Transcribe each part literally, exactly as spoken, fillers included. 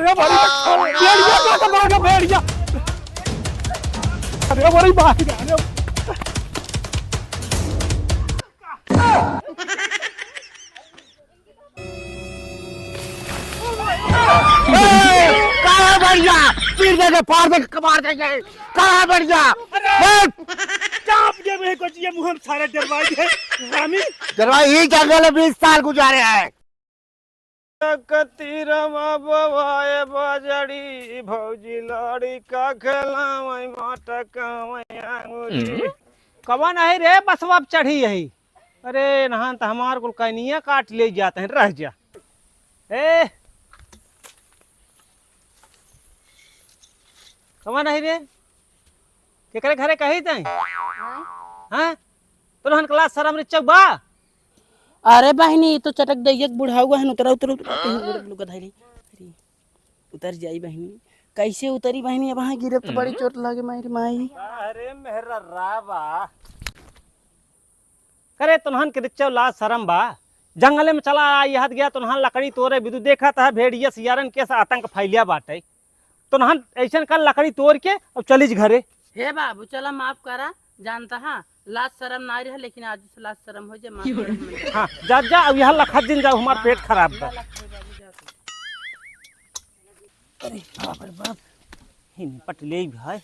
अरे बड़ी, भेड़िया का तो मार के भेड़िया। अरे बड़ी मार, अरे। ए, कहाँ है भेड़िया? चीर देंगे, फाड़ देंगे, कबाड़ देंगे। कहाँ है भेड़िया? अरे! ए! चाप दे मेरे को, ये मुँह हम सारे डरवाई है, हरामी। डरवाई ही जंगल में बीस साल गुजारे हैं। कतीरवा बवाए बजड़ी, भौजी लड़ी का खेलावई, माटकावई आंगुरी। हम्म। कवन है रे बसवा पे चढ़ी यही? अरे, नहान त हमार कुल कैनिया काट ले जात हैं, रह जा। ए, कवन है रे? केकरे घरे कही तई? हाँ? हाँ? तोहन के लाज सरम रिच्चक बा? अरे बहिनी, ई तो चटक दइया के बुढ़ाऊ है, उतरा, उतरा, उतरा, कहीं बुढ़ा लोग धइली। अरे, उतर जाई बहिनी। कैसे उतरी बहिनी? अब हाँ गिरब तो बड़ी चोट लागे, माई रे माई। अरे मेहरा रावा। करे तोहन के रिच्चो लाज सरम बा? जंगले में चला आ, यहत गया तोहन लकड़ी तोरे बिदु, देखत है भेड़िया सियारन के से आतंक फैलिया बाटे। तोहन ऐसन कर लकड़ी तोर के अब चलिज घरे। हे बाबू, चला माफ करा, जानता है लाज सरम नाई रहे, लेकिन आज से लाज सरम हो जाए, माफ करा हमन के। हाँ, जा, जा, अब यहाँ लखत दिन जाओ, हमार पेट खराब बा। अरे बाप रे बाप, ही निपट ले भाई।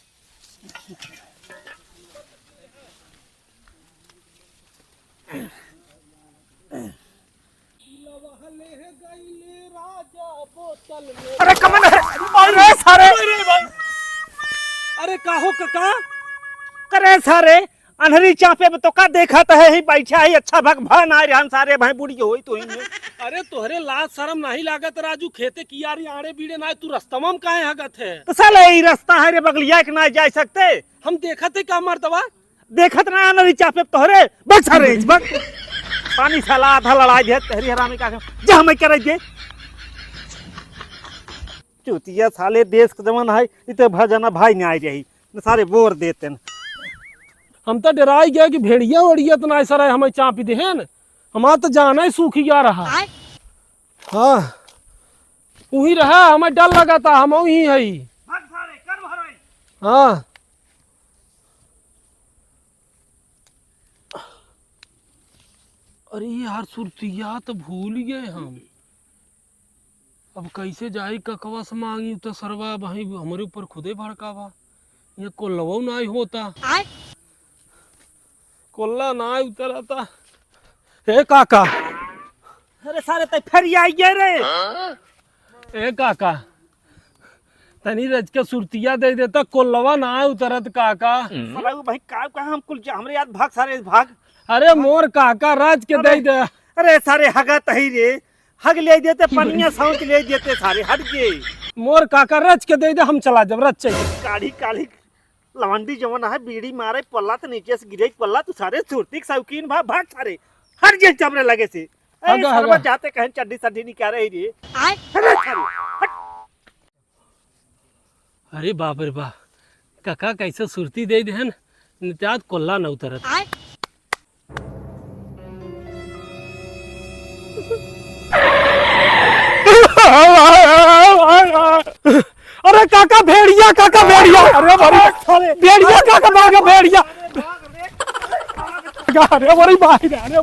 अरे कमन है, अरे सारे। अरे काहो काका? करे सारे, अन्हरी चापे में तो का देखत है, ही बैठा है, अच्छा भग भा ना रहन सारे, भाई बूढ़ी होई तो ही। अरे तोहरे लाज सरम नहीं लागत राजू, खेते कियारी आड़े बीड़े ना, तू रस्तवा में काहे हगत है? तो साले ई रस्ता है रे बगलिया के ना जाए सकते? हम देखत है का मर्दवा? देखत ना अन्हरी चापे तोहरे, बस सारे इस बक। पानी साला आधा लड़ाई दे, तहरी हरामी का, जा हमें करे दे। चूतिया साले देश के जवान है, इते भजना भाई नहीं आई रही, न सारे बोर देते न। हम तो डराई गया कि भेड़िया ओड़िया तो ना सर हमें चापी देहन, हमार तो जाना ही सूखी जा रहा। हाँ, वही रहा, हमें डर लगा था, हम वही है। हाँ। अरे यार, सुरतिया तो भूल गए हम। अब कैसे जाई ककवा से मांगी, तो सरवा भाई हमरे ऊपर खुदे भड़कावा। ये कोल्लवो नाई होता। आय? कोल्ला नाई उतरता। ए काका। अरे सारे तै फेर आई गए रे। ए काका, तनी रज के सुरतिया दे देता, कोल्लवा ना उतरत काका। साला वो भाई का कहा हम कुल जा-, हमरे याद भाग सारे भाग। अरे मोर काका, रज के अरे, दे दे। अरे सारे हगा तही रे, हग ले देते, पनिया सौंच ले देते सारे, हट गए। मोर काका रज के दे दे, हम चला जब रज चाहिए। काढ़ी काढ़ी लवंडी जवन है, बीड़ी मारे पल्ला त नीचे से गिरे पल्ला, तू सारे सुरती के शौकीन भा, भाग सारे, हट जे जबरे लगे से। अरे हगा, सरवा हगा। जाते कहें चड्डी सड्डी निकाले ही रे। आय। अरे सारे, हट। अरे बाप रे बाप, काका कैसे सुरती दे देहन, नित्यात कोल्ला न उतरत। आय। अरे काका भेड़िया, काका भेड़िया, अरे बाप रे, भेड़िया काका भाग भेड़िया। अरे बड़ी माई रे, अरे।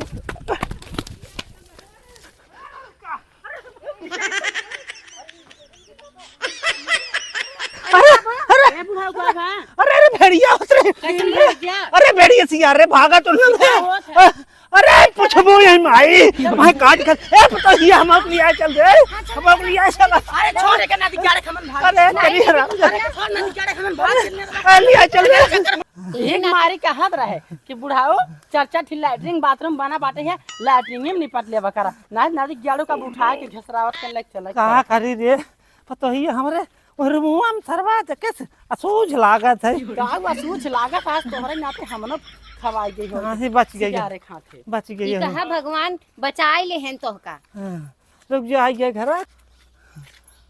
अरे, अरे, ए, बुढ़ऊ बाबा। अरे, अरे, भेड़िया होत रे। कैसन भेड़िया? अरे, भेड़िया सियार रे, भागा तो ना। क्या होत है? अरे, पूछबो यही माई, माई काट कर, ए, पता ही हम अपनी आए चल दे, हम अपनी आए चल। अरे, छोड़ के ना दिखाड़े खमन भाग। अरे, तेरी हराम। अरे, छोड़ ना दिखाड़े खमन भाग। अरे, ले आ चल रे। एक मारी कहत रहे कि बुढ़ाओ, चार चार ठी लैट्रिन बाथरूम बना बाटे है, लैट्रिन में निपट लेबा करा। ना, ना दिखाड़ो का उठा के घसरावत के लेके चला। का करी रे? पतोहिया हमरे ओह रुमुआ में सरवा देखे से असूझ लागत है। का असूझ लागत, आज तोहरे नाते हमनो खवाई गई हो। हाँ, ही बच गई हो। सियारे खाते। बच गई ई हो। कहा भगवान बचाई लेहेन तोहका। हाँ, रुक जा, आई गए घर।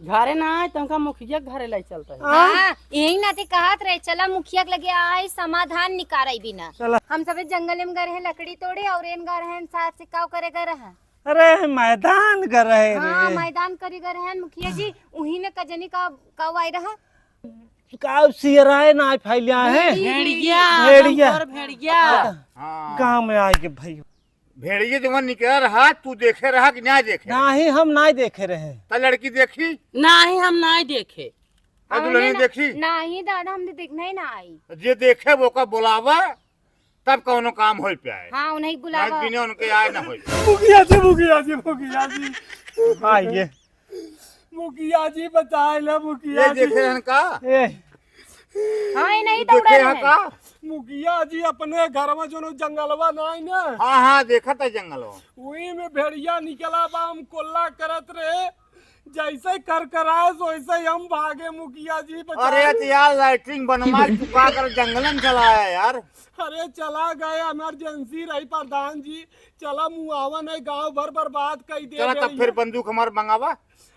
घरे ना आए, तुमका मुखिया के घरे ले चलते हैं। हाँ। हाँ, यही नाते कहत रहे, चला मुखिया के लगे आई, समाधान निकाराई बिना। चला। हम सबे जंगल में गए रहे लकड़ी तोड़े और एन गए रहे साथ से काव करे गए रहे। अरे, मैदान कर रहे हाँ, रे। मैदान करी गए हैं मुखिया जी, उही में कजनी का, का वाई रहा। का सियराए ना फैलिया है? भेड़िया। भेड़िया। भेड़िया, डंगर भेड़िया। हाँ। गाँव में आए के भाई। भेड़िया जवन निकला रहा, तू देखे रहा कि ना देखे? नाही, हम नाही देखे रहे। त लड़की देखी? नाही, हम नाही देखे। त दुल्हनी हमने ना, देखी? नाही दादा, हमने देखना ही ना आई। जे देखे वो का बुलावा, तब कौनो काम होई पाए। हाँ, उन्हीं बुलावा। आज बिना उनके आए ना होई। मुखिया जी, मुखिया जी, मुखिया जी। हाँ, ये। मुखिया जी, बताए ला, मुखिया ये जी। देखे हन का? ए। हाँ, ये नहीं ये देखे दौड़ल हन है। का? मुखिया जी, अपने घर में जोनो जंगलवा ना है ना? हाँ, हाँ, देखत है जंगलवा। वही में भेड़िया निकला बा, हम कोल्ला करत रहे। जैसे करकराए, वैसे ही हम भागे, मुखिया जी, बचाए। अरे, तो यार, लैट्रिन बनवा चुका कर जंगलन चला है यार। अरे, चला गए, emergency रही प्रधान जी। चला, मुआवन है, गांव भर बर्बाद कई दे चला, तब गई फिर है। बंदूक हमार मंगावा।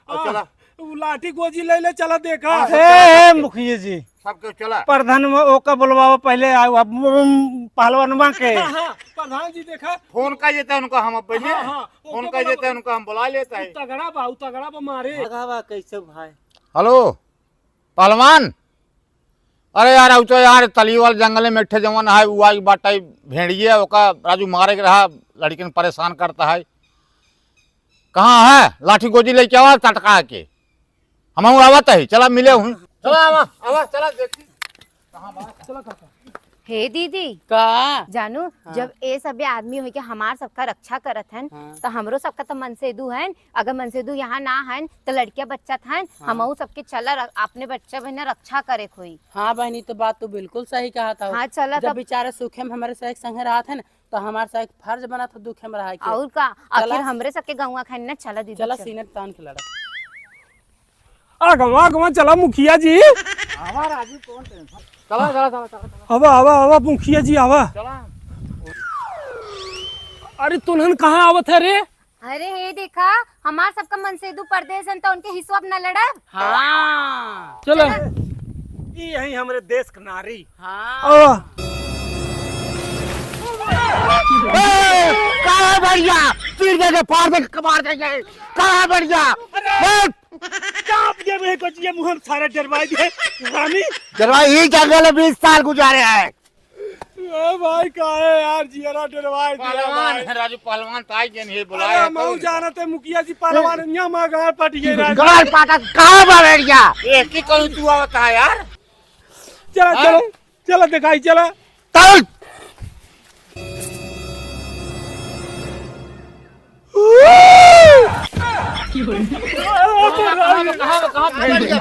और हाँ, चला। उ लाठी गोजी ले ले, चला देखा। हाँ, ए, सब ए, चला। मुखिया जी। सबके चला। प्रधान में ओका बुलवावा पहले, आओ, अब, उम, पहलवानवा के। हाँ, हाँ, प्रधान जी देखा। फोन कर देता उनका हम अब पहले। हाँ, हाँ, फोन ओका कर देता बुलवा। उनका हम बुला लेता है। उ तगड़ा बा, उ तगड़ा बा मारे। तगड़ा बा कैसे भाई? हेलो, पहलवान। अरे यार, अब तो यार तली वाले जंगल में एक ठे जवन है, उ आई बाटे भेड़िया, ओका राजू मारे के रहा, लड़किन परेशान करता है। कहाँ है? लाठी गोजी लेके आवा टटका के। हमहू आवत है, चला मिले हूँ। चला आवा, आवा, चला देखी। हे दीदी, का? जानू, हाँ। जब ए सबे आदमी होइके हमार सबका रक्षा करत हन, हाँ। त हमरो सबका त मनसेदू हन। अगर मनसेदू यहाँ ना हन, त लड़किया बच्चा हन, हाँ। हमहू सबके चला र-, अपने बच्चा बहिन रक्षा करे खोई। हाँ बहिनी, तो बात तू बिल्कुल सही कहा था। हाँ, चला जब तब। बेचारे सूखे में हमारे साथ संगे रहत हन, तो हमार सा एक फर्ज बनत है दुखे में रहे के। और का? आखिर चला। हमरे सबके गौवा खाइन ना, चला दीदी, चला चल। सीने तान के लड़ा। आ गवा, गवा, चला मुखिया जी। आवा राजू, कौन tension? चला, चला, चला, चला, चला। आवा, आवा, आवा, मुखिया जी, आवा। चला। अरे, तुनहन कहाँ आवत है रे? अरे, हे देखा, हमार सबका मनसेदू परदेस हन, त उनके हिस्सा अब न लड़ब। हाँ। चला। चला। ई यही हमरे देश के नारी। हाँ। आवा। ए, कहाँ है भेड़िया? चीर देंगे, फाड़ देंगे, कबाड़ देंगे। कहाँ है भेड़िया? अरे, ए! चाप दे बे, कुछ ये मुँह हम सारे डरवाई दे, रानी। डरवाई ही जंगल में बीस साल गुजारे हैं। ए भाई, काहे यार जियरा डरवाई दिया पहलवान भाई? है राजू, पहलवान तो आई गए, नहीं बुलाए अरे, हैं, मऊ कौन? जानत है मुखिया जी पहलवान, यहाँ माँ गाड़ पट गए राजू। गाड़ पाटा कहाँ बा भेड़िया? एक ही कहूँ तू आवता है यार। चला, हाँ? चला। चला देखाई, चला। चल। कहाँ बा, कहाँ बा, कहाँ बा, भेड़िया?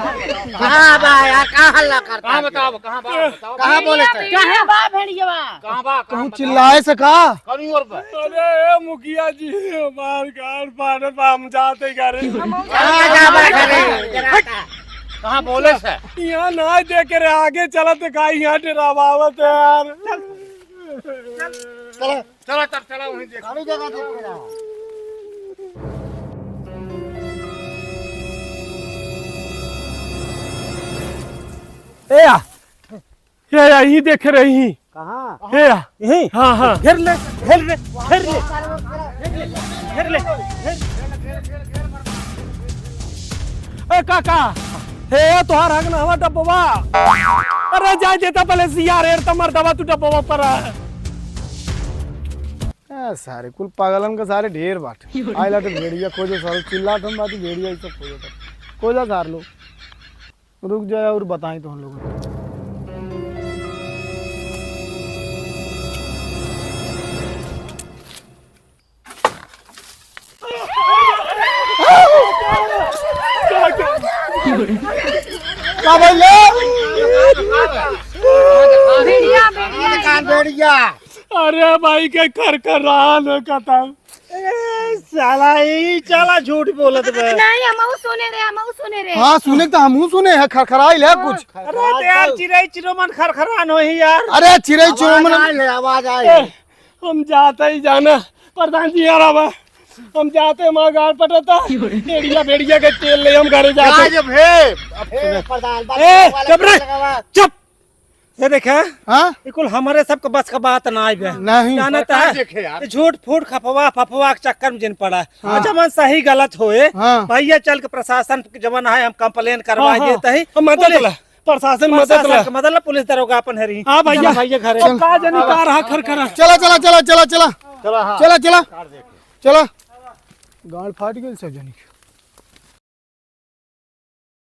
कहाँ बा यार, कहाँ हल्ला करता है? कहाँ बताओ, कहाँ बा, बताओ। कहाँ बोले थे? कहाँ बा भेड़िया? कहाँ बा, कहाँ कहूँ बा? चिल्लाए से का? कहीं और बा। अरे ए मुखिया जी, हमार गाड़ पाटत बा, हम जाते घरे। कहाँ जा बा घरे? कहाँ बोले से? यहाँ ना देख रे, आगे चलत का यहाँ डरावावत है यार। चला। चला, चल, चला, वहीं देख। खाली जगह देख के जाओ। ए या, ए या, यही देख रही। कहाँ? ए या। यही? हाँ, हाँ। घेर ले, घेर ले, घेर ले। घेर ले, घेर। ए काका, हे तोहार हक ना हवा डब्बवा। अरे जाए देता पहले सियार, एर त मर्दवा तू डब्बवा पर आ। ए, सारे कुल पागलन का सारे ढेर बाटे। आइला तो भेड़िया खोजो सारे, चिल्लात हम बाटी भेड़िया, ई सब खोजो तो। खोजा सार लोग। रुक जाए और बताई तो हम लोग। का भइले? भेड़िया, भेड़िया। कान भेड़िया। अरे भाई के खरखरान हो खत्म। ए, साला, ई साला झूठ बोलत बा। नहीं, हमहू सुने रहे, हमहू सुने रहे। हाँ, सुने तो हमहू सुने हैं, खरखराइल है कुछ। अरे, तो यार, चिरई चिरोमन खरखरान होही यार। अरे, चिरई चिरोमन। आवाज आइल है, आवाज आइल। ए, हम जाते ही जाना, प्रधान जी यार, अब हम जाते हैं, हमारा गाड़ पटता। भेड़िया, भेड़िया के तेल ले हम घरे जाते। आज अब हे, अब हे, सुने। प्रधान, बात ए, वाला चुप रे, लगावा। चुप। ये देखे, हाँ? ये कुल हमरे सबके बस का बात ना आइबे। नहीं। जानत है, देखे यार। ये झूठ फूट खफवा फफवा के चक्कर में जिन पड़ा है। हाँ। जवन सही गलत होए, हाँ। भैया चल के प्रशासन के जवन है, हम complain करवा हाँ, हाँ। देते ही। हम मदद पुलिस, ला, प्रशासन मदद ला। प्रशासन के मदद ला, पुलिस दरोगा अपन हरी। हाँ भैया। चल भैया घरे। अब का जानी का रहा खर खरा। चला, चला, चला, चला, चला। चला, हाँ। चला, चला। चला। गाड़ फाट गई सब जानी।